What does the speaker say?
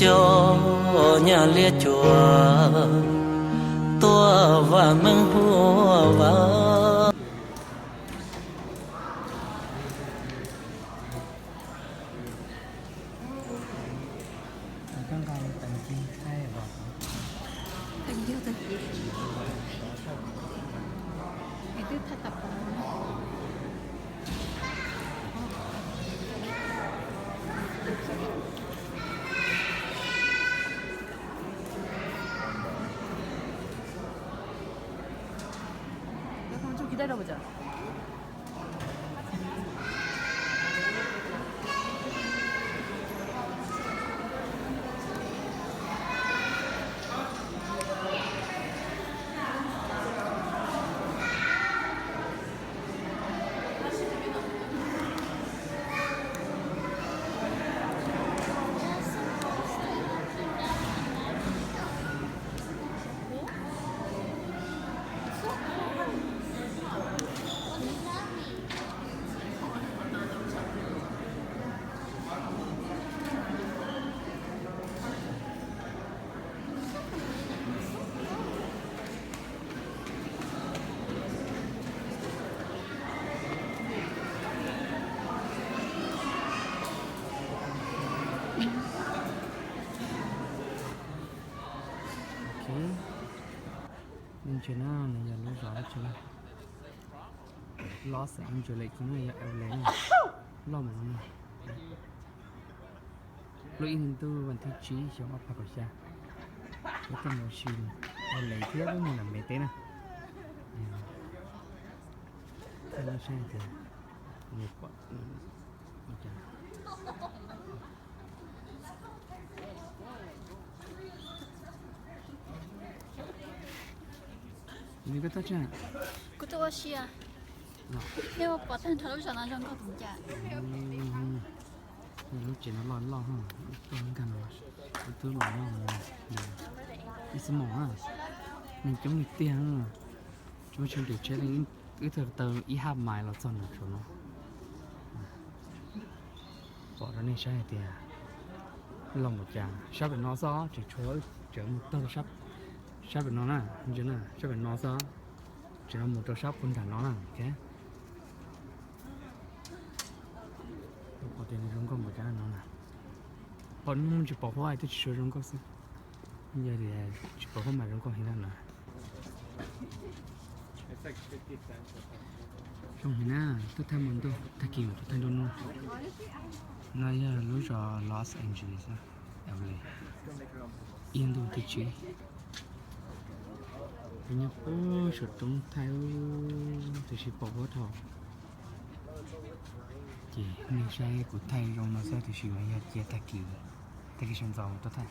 Cov nyuam liab cuam tuaj vam meej huaj vam. Ok, ntsia na, nws yog lub zos dab tsi na? Los Angeles no yog L A na, loj mus no na. Lub ib hlis ntuj vas thib tsib xyoo ob phav kaum xya, kuv tuaj mus ua si L A thiab wb mus nram Nplog teb na. Thaij no saib tias nws pom ua cas. Nws koj tuaj tsa? Kuv tuaj ua si. Thiab pom tag nrho lub zos no zoo nkauj tus cas. Lub tsev no loj loj, tuaj nkag no, kuv twb los nyob ib xuab moos na, neeg coob li tiag. Tsis muaj tsheb nres tsheb li, wb tau taw ib hab mais los txog nram saum no. Pom rau nej saib hais tias loj npaum cas. Sab pem no xwb, tseem tshuav, tseem mus txog sab pem no na, ntsia na, sab pem no xwb, tseem mus rau sab puag nram no na. Pom tias nws zoo nkauj npaum cas no na. Pom hnub tsis pom huab twb tsis tshua zoo nkauj xwb, yog li tsis pom huab mas zoo nkauj heev na no. Zoo heev na, tuaj thaij hmo ntuj, tag kis mas tuaj thaij nruab hnub. No yog lub zos Los Angeles, L A, ib ntuj thib tsib. Kuv nyob puag saum roob thaij, tiam sis pom huab dhau. Ces nej saib kuv thaij zoo no xwb, tiam sis mas yog cia tag kis, tag kis sawv ntxov tuaj thaij.